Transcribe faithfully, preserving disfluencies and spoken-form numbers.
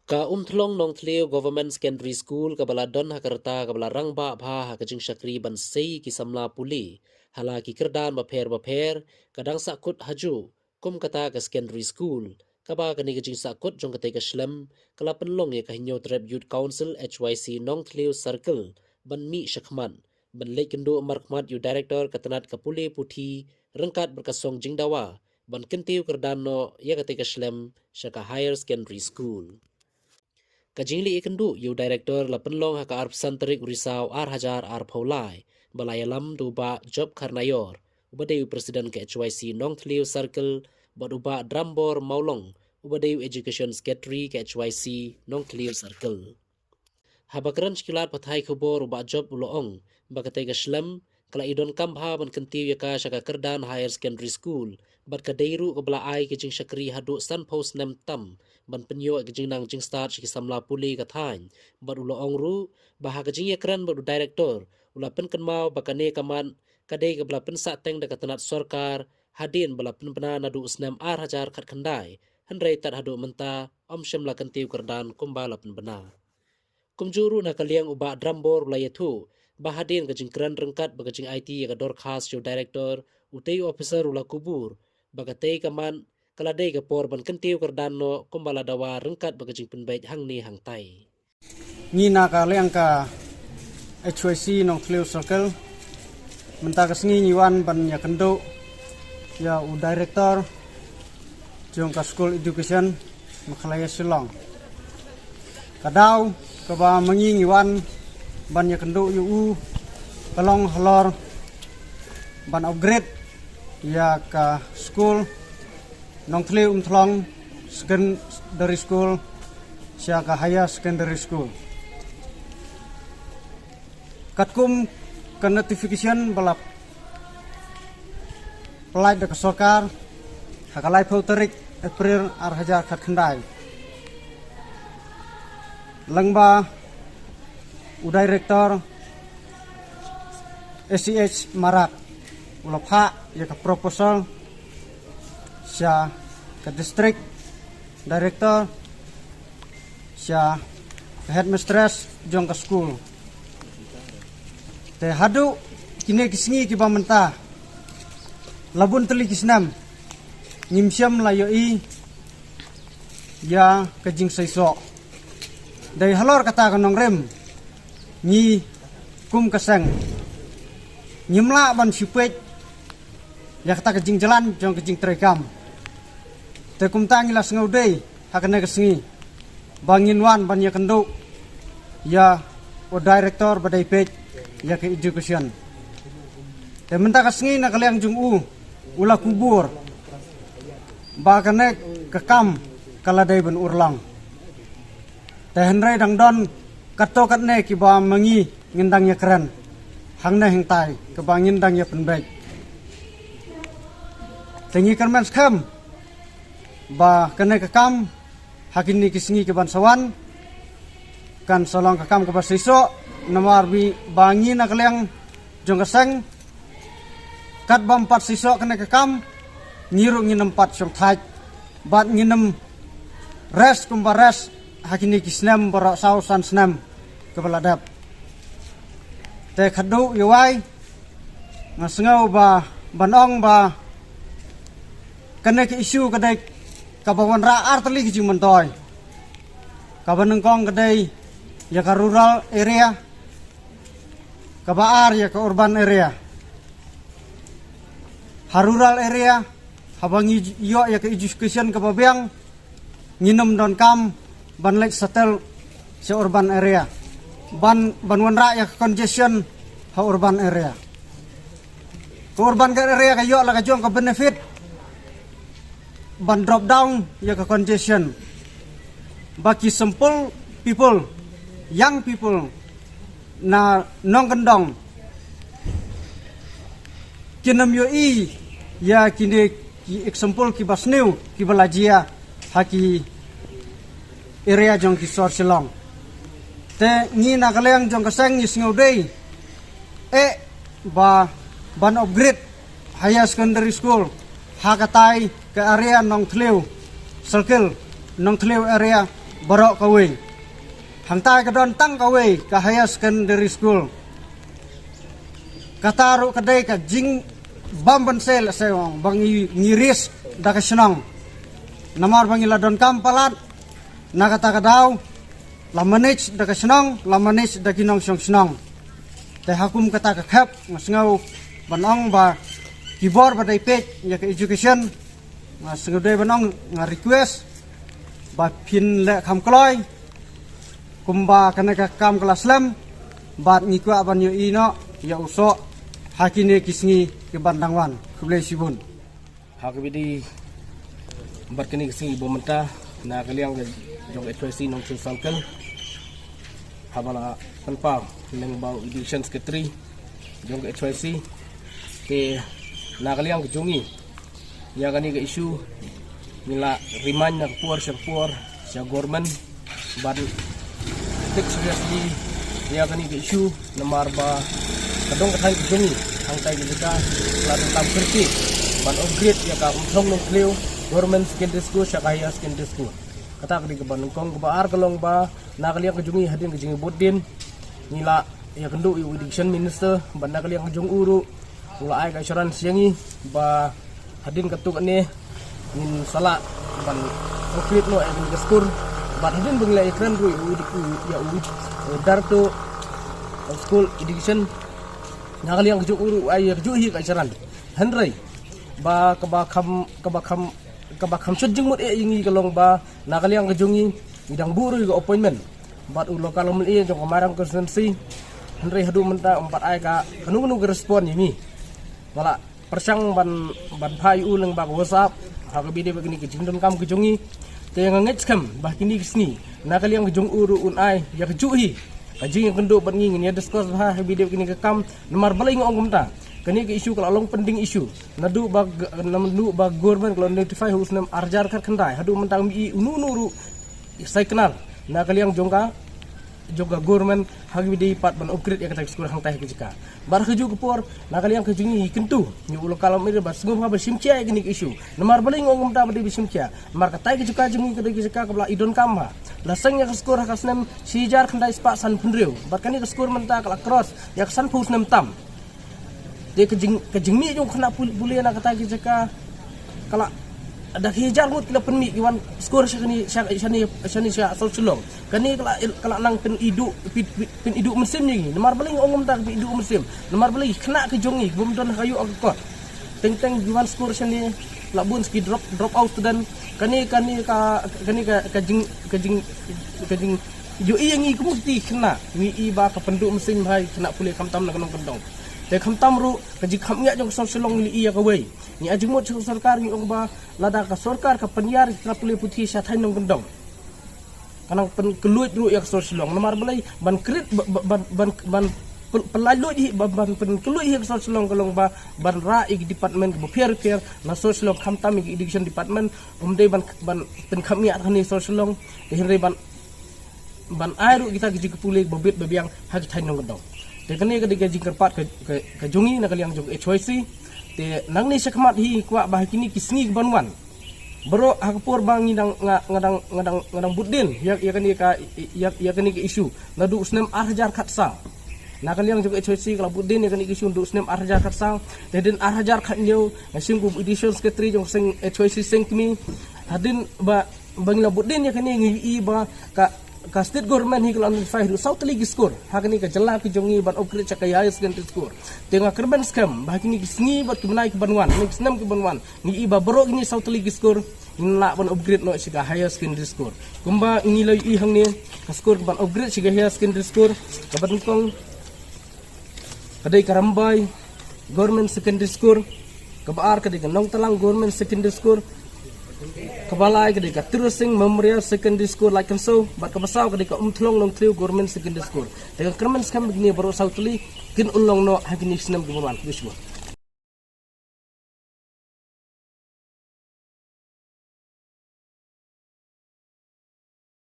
Ka Umthlong Nongthliew Government Secondary School kaba la don ha ka rta kaba la rangbah bha ha ka jingshakri ban sei ki samla pule ha la ki kyrdan bapher bapher, ka dang sahkut ha juh kum kata ka secondary school, kaba kane ka jingsahkut jong katei ka shlem ka la pynlong ïa ka Hynñiewtrep Youth Council H Y C Nongthliew Circle ban mih shakhmat ban leit kynduh markhmat ïa u director ka tnat ka pule puthi ryngkat bad ka song jingdawa ban kyntiew kyrdan noh ïa katei ka shlem sha ka higher secondary school. Ka jingleit ïakynduh ïa u director la pynlong ha ka arphew san tarik u Risaw ar hajar arphew lai, ba la ïalam da u Bah Job Kharnaior, uba dei u president ka H Y C Nongthliew Circle, bad u Bah Drambor Mawlong, uba dei u education secretary ka H Y C Nongthliew Circle. Haba kren sha ki lad pathai khubor, u Bah Job u la ong ba katei ka shlem ka la i donkam bha ban kyntiew ïa ka sha ka kyrdan higher secondary school, bad ka dei ruh kaba la ai ka jingshakri haduh sanphew snem tam ban pynïoh ïa ka jingnang jingstad sha ki samla pule ka thaiñ. Bad u la ong ruh ba ha ka jingïakren bad u director, u la pynkynmaw ba kane ka mat ka dei kaba la pynsahteng da ka tnat sorkar hadien ba la pynbna naduh u snem ar hajar khatkhyndai, hynrei tad haduh mynta ym shym la kyntiew kyrdan kumba la pynbna. Kumjuh ruh na ka liang u Bah Drambor u la ïathuh ba hadien ka jingkren ryngkat bad ka jingaiti ïa ka dorkhas sha u director, utei u ophisar u la kubur ba katei ka mat ka la dei ka por ban kyntiew kyrdan noh kumba la dawa ryngkat bad ka jingpynbeit hangne hangtai. Ngi na ka liang ka H Y C Nongthliew Circle, mynta ka sngi ngi wan ban ïakynduh ïa u director jong ka School Education Meghalaya Shillong. Ka daw kaba ma ngi ngi wan ban ïakynduh ïa u ka long halor ban upgrade ïa ka school Nongthliew Umthlong Secondary School sha ka Higher Secondary School. Katkum ka notification ba la pynlait da ka sorkar ha ka laiphew tarik April ar hajar khatkhyndai, lyngba u director A C H Marak u la phah ïa ka proposal sha ka district director, sha ka headmistress jong ka school. Te haduh kine ki sngi kiba mynta, la bun tylli ki snem, ngim shym la ïohi ïa ka jingseisoh. Dei halor kata ka nongrim, ngi kum ka seng ngim lah ban shu peit ïa kata ka jingjlan jong ka jingtrei kam. Te kumta ngi la sngewdei ha kane ka sngi ba ngin wan ban ïakynduh ïa u director ba dei peit ïa ka education. Te mynta ka sngi na ka liang jong u, u la kubur ba kane ka kam ka la dei ban urlong. Te hynrei dang don katto katne kiba ma ngi ngin dang ïakren hangne hangtai, kaba ngin dang ïapynbeit. Te ngi kyrmen skhem ba kane ka kam ha kine ki sngi kiban sa wan kan sa long ka kam kaba seisoh, namar ba ngi na ka liang jong ka seng, katba ym pat seisoh kane ka kam, ngi ruh ngin ym pat shongthait bad ngin ym rest kumba rest ha kine ki snem baroh saw san snem kiba la dep. Te khadduh ïa wai, nga sngew ba ban ong ba kane ka issue ka dei kaba wanrah ar tylli ki jingmyntoi. Kaba nyngkong ka dei ïa ka rural area, kaba ar ïa ka urban area. Ha rural area, haba ngi ïoh ïa ka education kaba biang, ngin ym donkam ban leit settle sha urban area ban, ban wanrah ïa ka congestion ha urban area. Ka urban area ka ïoh la ka jong ka benefit ban drop down ïa ka congestion. Ba ki simple people, young people na nongkyndong kin ym ïohi ïa kine ki example kiba sniew kiba la jia ha ki area jong ki sor Shillong. Te ngi na ka liang jong ka seng ngi sngewdei eh ba ban upgrade higher secondary school ha katai ka area Nongthliew Circle, Nongthliew area, baroh kawei. Hangta ka don tang kawei ka higher secondary school. Kata ruh ka dei ka jingbym banse la se ong ba ngi, ngi risk da ka shnong. Namar ba ngi la donkam palat na kata ka daw, la manage da ka shnong, la manage da ki nongshong shnong. Te ha kum kata ka khep nga sngew ban ong ba ki bor ba dei peit ïa ka education, nga sngew dei ban ong, nga request ba phin leh kham kloi kumba kane ka kam ka la slem, bad ngi kwah ban ïohi noh ïa u soh ha kine ki sngi ki ban dang wan. Khublei shibun. Ha ka bidi bad kane ka sngi ba mynta, na ka liang ka jong ka H Y C Nongthymmai Circle, haba la pynpaw lyngba u Education Secretary jong ka H Y C, te na ka liang ka jong ngi, ïa kane ka issue ngi la remind na ka por sha ka por sha government ban take seriously ïa kane ka issue, namar ba ka dong ka thaiñ ka jong ngi hangtai ka jaka la donkam kyrkieh ban upgrade ïa ka Umthlong Nongthliew Government Secondary School sha ka Higher Secondary School. Kata ka dei kaba nyngkong. Kaba ar ka long ba na ka liang ka jong ngi, hadien ka jingïabud dien, ngi la ïakynduh ïa u Education Minister, bad na ka liang ka jong u ruh u la ai ka assurance ïa ngi ba hadien katto katne ngin sa lah ban upgrade noh ïa kane ka skul. Bad hadien ba ngi la ïakren ruh ïa u, ïa u, eh, Director of School Education, na ka liang ka jong u ruh u ai ïa kajuh hi ka assurance. Hynrei ba kaba kham, kaba kham, kaba kham shut jingmut eh ïa ngi ka long ba na ka liang ka jong ngi, ngi dang buh ruh ïa ka appointment bad u local M L A jong ka Mairang constituency. Hynrei haduh mynta um pat ai ka kano kano ka respond ïa ngi. Nga la pyrshang ban, ban phah ïa u lyngba ka WhatsApp ha kaba ïadei bad kine ki jingdonkam ki jong ngi. Te nga ngeit skhem ba kine ki sngi na ka liang ka jong u ruh un ai ïa kajuh hi ka jingïakynduh bad ngi, ngin ïa discuss bha ha kaba ïadei bad kine ki kam. Namar balei nga ong kumta? Kane ka issue ka la long pending issue naduh ba g-, naduh ba government ka la notify ha u snem ar hajar khatkhyndai. Haduh mynta ngim i uno uno ruh signal na ka liang jong ka, jong ka government ha kaba ïadei pat ban upgrade ïa kata ka skul hangtai ha ka jaka. Bad ha kajuh ka por na ka liang ka jong ngi, ngi kyntu ïa u local M L A ba sngewbha ba shim khia ïa kane ka issue. Namar balei nga ong kumta ba dei ba shim khia? Namar katai ka jaka jong ngi ka dei ka jaka kaba la i donkam bha. La seng ïa ka skul ha ka snem shi hajar khyndai spah sanphew hynriew, bad kane ka skul mynta ka la cross ïa ka sanphew snem tam. Te ka jing, ka jingmih jong u khynnah pul-, pule na kata ka jaka ka la, da ki hajar ngut ki la pynmih ki wan skul sha kane, sha, shane, shane sha South Shillong. Kane ka la, ka la nang pyniduh, pyn, pyn, pyniduh mynsiem ïa ngi. Namar balei nga ong kumta ka pyniduh mynsiem? Namar balei ki khynnah ki jong ngi ki bym don ha ka ïoh ka kot. Teng teng ki wan skul shane la bun ki drop, drop out student. Kane, kane ka, kane ka, ka jing, ka jing, ka jing ïohi ïa ngi kum ki khynnah, ngi i ba ka pynduh mynsiem bha ïa ki khynnah pule khamtam na ka nongkyndong. Te khamtam ruh ka jingkham ngiah jong ka sor Shillong ngi la i ïa kawei. Ngi ai jingmut sha ka sorkar, ngi ong ba lada ka sorkar ka pynïar ïa ki khynnah pule puthi sha thaiñ nongkyndong, ka nang pynkylluid ruh ïa ka sor Shillong. Namar balei? Ban krit, ba, ba, ban, ban, ban pyl-, pyllait luid hi, ban, ban pynkylluid hi ïa ka sor Shillong ka long ba ban rah ïa ki department kiba pher pher na sor Shillong, khamtam ïa ki education department. Ym dei ban, ban pynkham ngiah hangne sor Shillong, te hynrei ban, ban ai ruh kita ki jingpule ba bit ba biang ha ki thaiñ nongkyndong. Te kane ka dei ka jingkyrpad ka, ka, ka jong ngi na ka liang jong ka H Y C. Te nangne shakhmat hi kwah ba ha kine ki sngi ki ban wan, baroh ha ka por ba ngi dang, nga, nga dang, nga dang, nga dang bud dien ïa, ïa kane ka, ïa, ïa kane ka issue naduh u snem ar hajar khatsaw. Na ka liang jong ka H Y C ka la bud dien ïa kane ka issue naduh u snem ar hajar khatsaw. Te hadien ar hajar khathynñiew, nga shim kum u Education Secretary jong ka seng H Y C seng kmie. Hadien ba, ba ngi la bud dien ïa kane, ngi i ba ka, ka state government hi ka la notify haduh saw tylli ki skul ha kane ka jylla ka jong ngi ban upgrade sha ka higher secondary school. Te nga kyrmen skhem ba ha kine ki sngi bad ki bnai ki ban wan, kine ki snem ki ban wan, ngi i ba baroh kine saw tylli ki skul ngin lah ban upgrade noh sha ka higher secondary school. Kumba ngi la ïohi hangne, ka skul ka ban upgrade sha ka higher secondary school, kaba nyngkong ka dei ka Rymbai Government Secondary School, kaba ar ka dei ka Nongtlang Government Secondary School, kaba lai ka dei ka Tirot Sing Memorial Secondary School Laitkynsho, bad kaba saw ka dei ka Umthlong Nongthliew Government Secondary School. Te nga kyrmen skhem ba kine baroh saw tylli kin ym long noh ha kine ki snem ki ban wan. Khublei shibun.